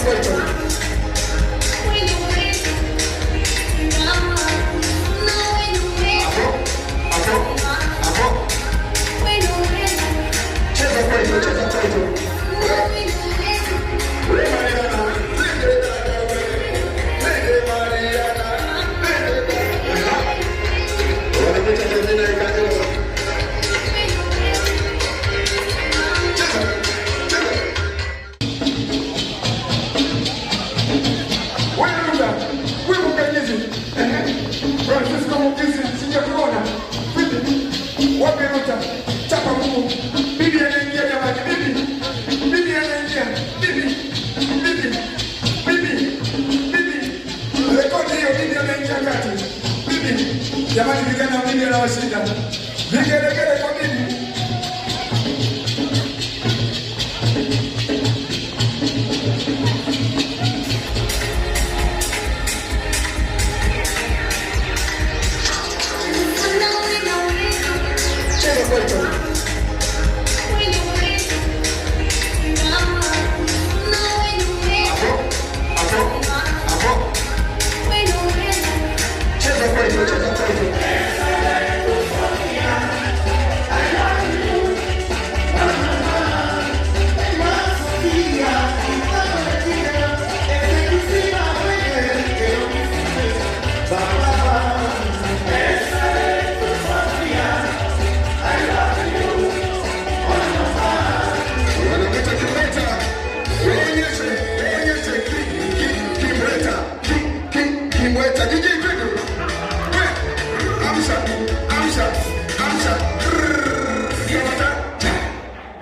kwaito. Hapo, hapo, hapo. Cheza kwaito, cheza kwaito. We Mariana, twende dada we. Twende Mariana, twende dada. Wanakuita Jovina Ikagero. Cheza, cheza. Wewe Ruta, wewe Mkanyizi. Ehe. Francisco Mukisi, sijakuona. Vipi? Wapi Ruta? Chapa Mungu. Bibi anaingia jamani, bibi. Bibi anaingia. Bibi. Bibi. Bibi. Bibi. Rekodi hiyo, bibi anaingia kati. Bibi. Jamani, vijana wa bibi anawashinda. Vigelegele kwa bibi. Cheza kwaito. Hapo, hapo, hapo. Cheza kwaito, cheza kwaito. Wanakuita Kimweta. Waonyeshe, waonyeshe Kimweta. Kimweta.